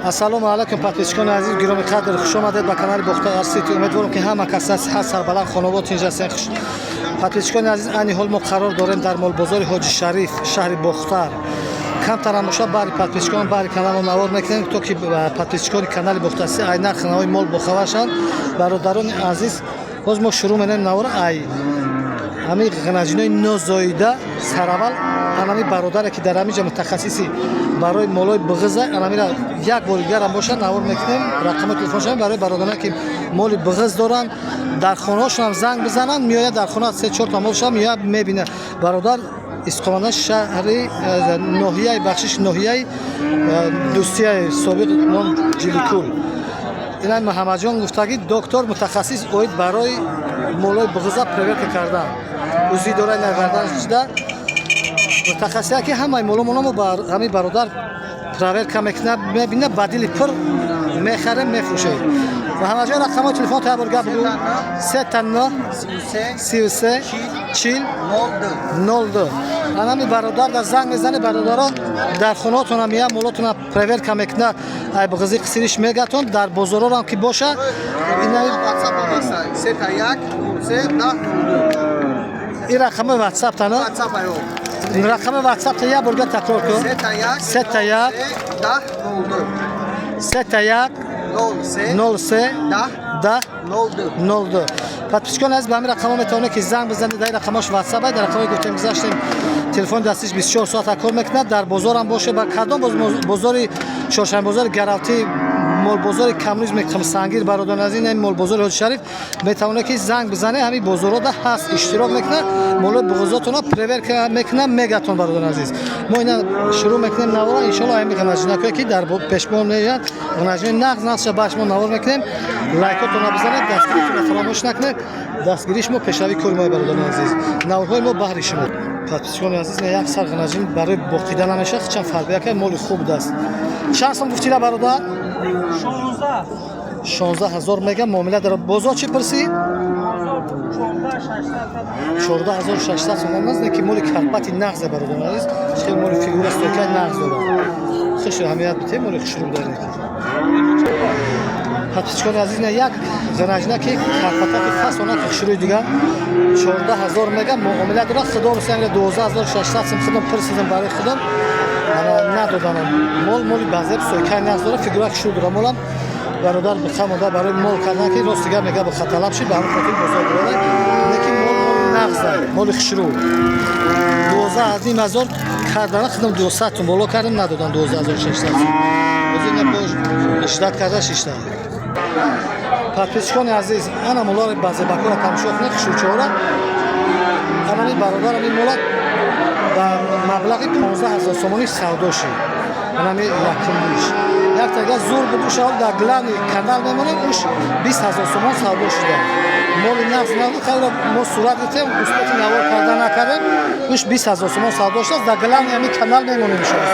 Ассалому алайкум, подписчикони азиз, гироми қадр, хуш омадед ба канали Бохтар Сити. Умедворам, ки ҳама кас сиҳат, сарбаланд, хонавод тинҷ ҳастен. Подписчикони азиз, айни ҳол мо қарор дорем дар молбозори Ҳоҷи Шариф, шаҳри Бохтар. Камтарам боша, баҳри подписчикон, баҳри каналро навор мекунем, то ки подписчикони канали Бохтар Сити ай нархи нави мол бохабар шаванд. Бародарони азиз, боз мо шурӯъ менем навора ай ҳамин ғанаҷинои нозоида. Сараввал анами бародаре, ки дар ҳамин ҷа мутахассиси барои молои буғиза, анамира як бори дигарам бошад, навор мекунем. Рақами телефоншон барои бародароне, ки моли буғиз доранд, дар хонаҳошонам занг бизананд, меояд дар хона, се чорта молшам меояд, мебинад. Бародар истиқоматда шаҳри ноҳияи, бахшиш, ноҳияи Дӯстияи собиқ, ном Ҷиликул. Ина Муҳаммадҷон гуфтагӣ, доктор, мутахассис оид барои молои буғиза проверка кардан, УЗИ дора нагардан шуда, мутахассиса, ки ҳамаи моломонамо ба ҳамин бародар проверка мекунад, мебинад, ба дили пур мехарем, мефурӯшем. Муҳаммадҷон, рақамҳои телефон та бор гап бигӯ. Сета но 33 40 02. Анами бародар дар занг мезанед, бародарон, дар хонаотона меяд, молотона проверка мекунад, ай буғизи қисириш мегатон, дар бозорорам ки боша. Ин рақами ватсап тана, рақами ватсап та як борга такрор кун. Сета як сета як 03 10 02. Подписчикони азиз, ба ҳамин рақамҳо метавонед, ки занг бизанед. Дар ин рақамҳош ватсап, дар рақамҳои гуфтем, гузаштем, телефони дастиш 24 соата кор мекунад. Дар бозорам боше, ба кадом бозори, чоршанбозори Гаравтӣ, молбозори Коммунизми Қимсангир, бародарони азиз, ин молбозори Ҳоҷи Шариф, метавонед, ки занг бизанед. Ҳамин бозорҳода ҳаст, иштирок мекунад, молои буғизотона проверка мекунад, мегатон. Бародарони азиз, мо ина шурӯъ мекунем навора, иншоалло. Ҳамин ғанаҷинакое, ки дар пешмо меояд, ғанаҷинои нағз нағзша баъш мо навор мекунем. Лайкотона бизанед, дастгиритона фаромӯш накунед. Дастгирии шумо пешрави кори мо, бародарони азиз. Наворҳои мо баҳри шумо. Подписчикони азиз, як сар ғанаҷин барои боқида намешавад, чанд фарбияка, моли хуб даст. Чанд сом гуфтира, бародар? 16 000 мега, муомила дорад. Бозор чӣ пурсид? 14 600 сомон. Назне, ки моли карпати нағзе, бародарони азиз, хеле моли фигура, стойкаи нағз дорад. Хуш ҳамият бите, моли хушрӯ доред. Подписчикони азиз, на як ғанаҷина, ки карпатаки фасона, ки хушрӯи дигар, 14 000 мега, муомила дорад. Худо русия, 12 600 сом худам пурсидам барои худам, надоданам. Мол моли базеб, стойкаи нағз дорад, фигура хушрӯ дорад. Молам бародар биқа мода барои мол кардан, ки рост дигар мега, бихаталаб шид, ба ҳамин хотир бозор бурада. Лекин мол моли нағза, моли хушрӯ. 12 500 кардана, худам 200 сум боло кардам, надодам. 12 600 сум ҳозир ина ждать карда шишта. Подписчикони азиз, ана молари базебакора тамошо кунед, хушрӯчора. Анами бародарам ин мола ба маблағи 15 000 сомонӣ савдо шид. Анами якумиш, як тага зур буд, уш дар главный канал мемонем, уш 20 000 сомон савдо шуда. Моли нағз набуд, хайро мо сурат гирифтем, успети навор карда накардем. Уш 20 000 сомон савдо шудааст, дар главный ҳамин канал мемонем иншоалло.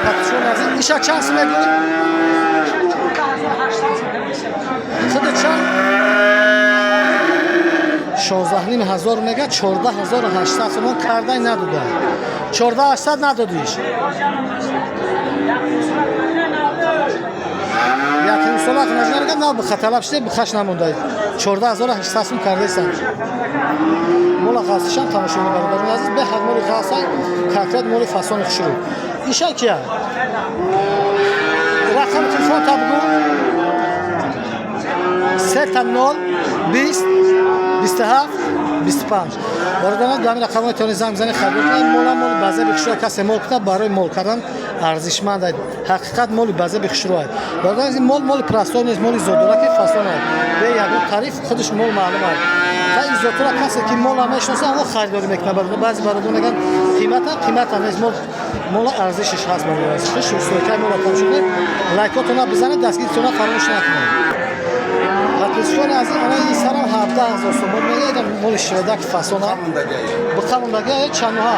Подписчикони азиз, иша чанд сум мегӯӣ? Худа чанд? 16 500 мега, 14 800 сомон кардай, надода. 14 800 надодиш. Якним сола нажнарга нав бихаталаб шиде, бихаш намонда. 14 800 сум кардесан. Мола ғасишам тамошобини, бародарони азиз, беҳад моли ғаса, конкрет моли фасони хушрӯ. Иша кия? Рақами телефон та бугӯ. 000 20 27 25. Бародарон, дар ҳамин рақамҳо метавонед занг бизанед, харидор кунед. Мола моли базаби хушрӯ, касе мол кунад, барои мол кардан арзишманд аст. Ҳақиқат, моли базаби хушрӯ аст. Бародарон азиз, мол моли простой нест, моли зодораки фасон аст. Бе ягон тариф худаш мол маълум аст. Ха, ин зотора касе ки мола мешиноса, ҳамо харидорӣ мекунад. Баъзе бародарон мегӯянд, қимата, қимата нест, мол мола арзишаш ҳаст. Бародарон азиз, хуш стойкаи мола тамошо кунед, лайкотона бизанед, дастгиритона фаромӯш накунед. Подписчикони азиз, ана ин сарам 17 000 сомон мегӯяд, моли шведаки фасона, биқамондаги чануҳа,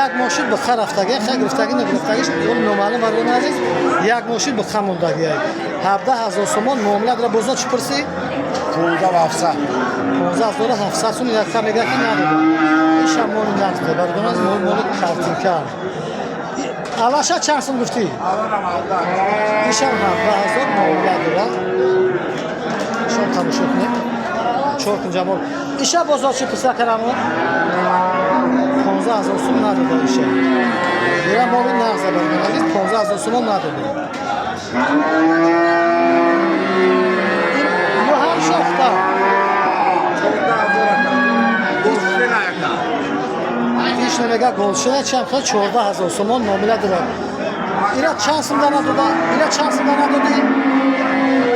як мошин биқа рафтаги, хай, гирифтаги, нагирифтагиш номаълум. Бародарони азиз, як мошин биқа мондаги, 17 000 сомон муомила дора. Бозор чӣ пурсӣ? 15 700. 15 700 сум якка мега, ки надода. Ишам моли нағз, бародарон азиз, моли картинка. Алаша чанд сум гуфтӣ? Ишам 17 000 муомила дорад. Шом тамошо кунем. Чор кунҷа мол. Иша бозор чӣ пурса карамон? 15 000 сум надода иша. Ира моли нағза, бародар азиз, 15 000 сумон надода. Ин ҳам шохта. 14000 ака. Иш намега голшина чанд хел 14 000 сомон муомила дорад. Ира чанд сум да надода? Ира чанд сум да надодӣ?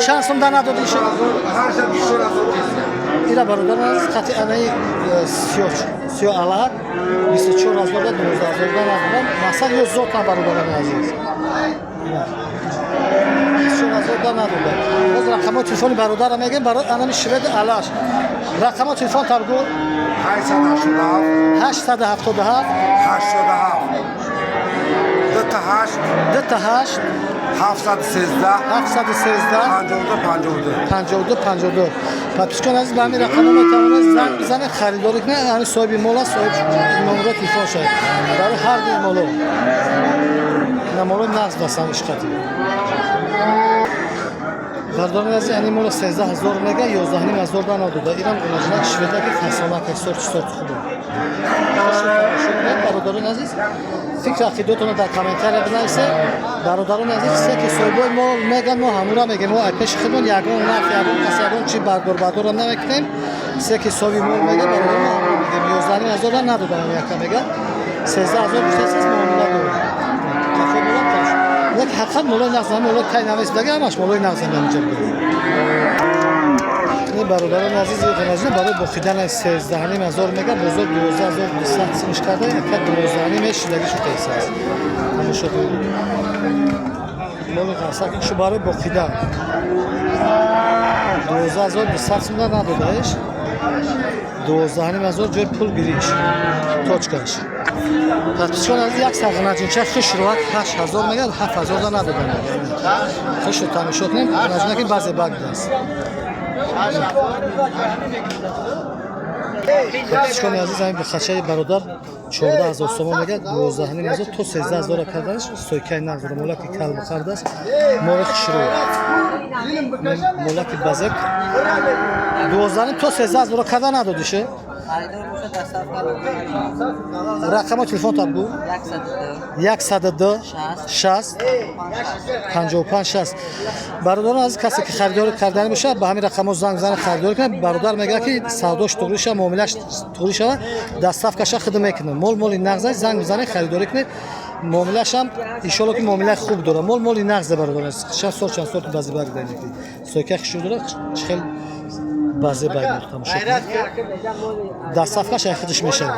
Чанд сум да надодӣ иша? 8 4000 кесия. Ира, бародар азиз, хати анаи сиёҳ сиёҳ алак 24 000 да 12 000 да надодам. Мақсад ё зотан, бародарони азиз. 24 000 да надода. Боз рақамҳои телефони бародарам мегем барои анами шведи алаш. Рақамҳои телефон табгӯ. 887. 877. 87 28. 28. 713. 713. 52 52. 52 52. Подписчикони азиз, ба ҳамин рақамҳо метавонед занг бизанед, харидорӣ кунед. Ҳамин соҳиби мол аст, соҳиб номеро телефон шавед. Барои ҳар дуи моло. Ина молои нағз дастан ишқати. Бародарони азиз, ани моло 13 000 мега, 11 500 да надода. Ирам гунаҷинак шведаки фасонак, сорти сорти хубо. Бародарони азиз, фикр ақидотонро дар комментария бинависед. Бародарони азиз, чизе ки соҳибои мо меган, мо ҳамура мегем. Мо пеши худмон ягон нарх, ягон кас, ягон чи бардор бардорам намекунем. Чизе ки соҳиби мол мега, бародар, мо ҳамура мегем. 11 500 да надодам, яка мега 13 000 гуфтасиз, муомила дорем. Тафо мола таш як ҳақиқат молои нағз, молои тай навис даги, ҳамаш молои нағз ҳаминҷа буд. Ин, бародарони азиз, ғанажина барои бохидани 13 500 мега, бозор 12 200 симиш карда, яка 12,5 шидагӣ шуда аст. Тамошо кунед. Моли ғасак шу барои бохидан 12 200 сумда надодаеш, 12 500 ҷои пул гириш точкаш. Подписчикон азиз, як сар ғанаҷинча хушрӯак 8000 мега, 7000 да надода мега. Хушу тамошо кунем, ғанаҷина ки баъзе баг аст. Подписчикони азиз, ҳамин бухачаи бародар 14 000 сомон мега, 12 500 то 13 000 карданаш. Стойкаи нағз, молаки калбу хардааст, моли хушрӯ, молаки базек, 12,5 то 13 000 карда надодише. Рақамо телефон табгӯ. 102 60 55 60. Бародарон азиз, касе ки харидорӣ кардани бошад, ба ҳамин рақамҳо занг бизанад, харидорӣ кунад. Бародар мегӯяд, ки савдош туғри шава, муомилаш туғри шава, доставкаша хидм мекунад. Мол моли нағз аст, занг бизанед, харидорӣ кунед. Муомилашам иншолло ки муомилаи хуб дорад. Мол моли нағзе, бародарон. Чанд сол, чанд сол баъзе баг стойка хушрӯ дорад, чӣ хел баъзе баг тамошо кунед. Доставкаш ай худаш мешавад.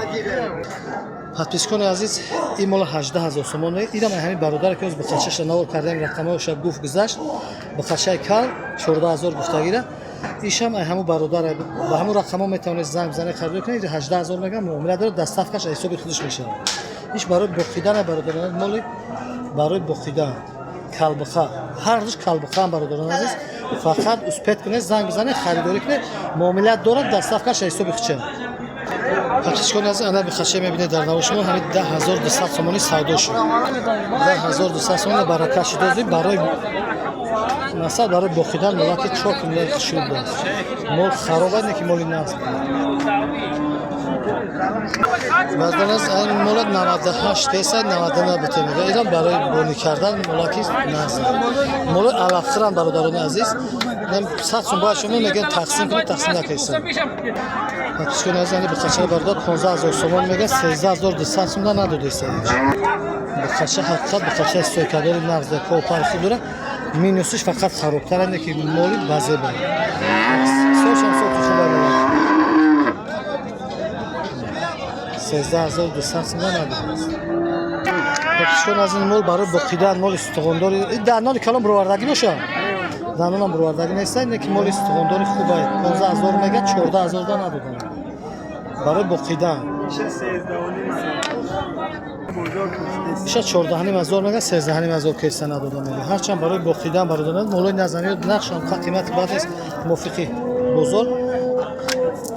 Подписчикони азиз, ин мола 18 000 сомон. Ирам ҳамин бародаре ки ба қачаша навор кардем, рақамҳояша гуфт, гузашт. Ба қачаи кал 14 000 гуфтагира. Ишам ай ҳамун бародар, ба ҳамун рақамҳо метавонед занг бизанед, харидорӣ кунед. 18 000 мегам, муомила дорад, доставкаш аз ҳисоби худаш мешавад. Иш барои боқидана, бародарон, моли барои боқидан калбиха, ҳар душ калбихаам. Бародарон азиз, фақат успеть кунед, занг бизанед, харидорӣ кунед. Муомилат дорад, доставкаш аз ҳисоби худша. Подписчикони азиз, ана бихача мебинед дар навори шумо, ҳамин 10 200 сомонӣ савдо шуд. 10 200 сомони барака шудози барои масал барои бохидан молаки чор кунлаи хушрӯ будааст. Мол хароб не ки моли нағз буд. Баъдан аз айн мола 98 теса, 99 бите мега. Ирам барои бонӣ кардан молаки нағз. Моли алафхӯрам, бародарони азиз. 100 сум бояд шумо мегӯям тақсим кунед, тақсим накунед. Подписчикони азиз, ани бухачаи бародар 15 000 сомон мега, 13 200 сум да надодеса. Бухача ҳақиқат бухачаи стойкадори нағз, попар хуб дорад. Минусиш фақат харобтар не ки моли базеба. Сошам соту хуб дорад. 13 200 сум да надодааст. Подписчикони азиз, мол барои боқидан, моли устухондори, дандони калон бировардагӣ боша. Дандонам бировардагӣ неста, не ки моли устухондори хуб аст. 15 000 мега, 14 000 да надодам. Барои боқидан. Иша 14 500 мега, 13 500 кеса надодам мега. Ҳарчанд барои боқидан, бародарон, молои назани нақшам қимати бад нест, мувофиқи бозор,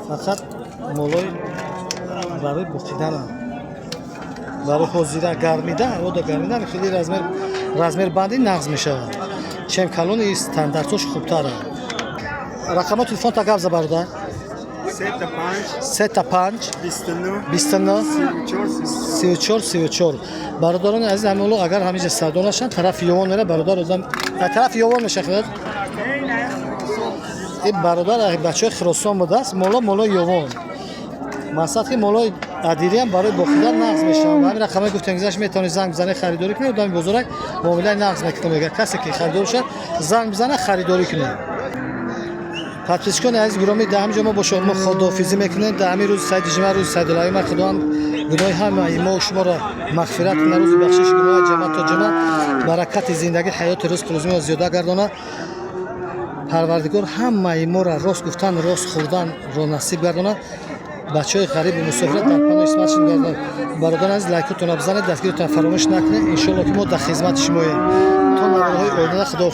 фақат молои барои боқиданам. Барои ҳозира гармида, ҳавода гармида хеле размер, размер банди нағз мешавад. Чем калони стандартош хубтара. Рақамо телефонта гап за, бародар. 3 5 3 5 29 29 34 34 34. Бародарони азиз, ҳамин агар ҳамиҷа савдо нашанд, тарафи Ёвон мера бародар. Одам тарафи Ёвон мешахад. Ин бародар бачаҳои Хиросон будааст. Моло, молои Ёвон. Мақсад ки молои адириам барои бохидан нағз мешавад. Ба ҳамин рақамҳои гуфтем гузашт метавонед занг бизанед, харидорӣ кунед. Одами бозорак муомилаи нағз мекунад. Мега, касе ки харидор шавад, занг бизана, харидорӣ кунед. Подписчикони азиз, гиромӣ, дар ҳамин ҷо мо бо шумо худоҳофизӣ мекунем. Дар ҳамин рӯзи саиди ҷумъа, рӯзи саидулаима, Худованд гуноҳи ҳамаи мо шуморо мағфират кунад. Рӯзи бахшиши гуноҳи ҷамъа то ҷамъа, баракати зиндагӣ, ҳаёти, ризқу рӯзиро зиёда гардона. Парвардигор ҳамаи моро рост гуфтан, рост хӯрданро насиб гардонад. Бачаҳои ғарибу мусофират дар паноҳи исматшон гардонад. Бародарон азиз, лайкотонро бизанед, дастгиритон фаромӯш накунед. Иншоалло, ки мо дар хизмати шумоем то наворҳои оянда. Худо.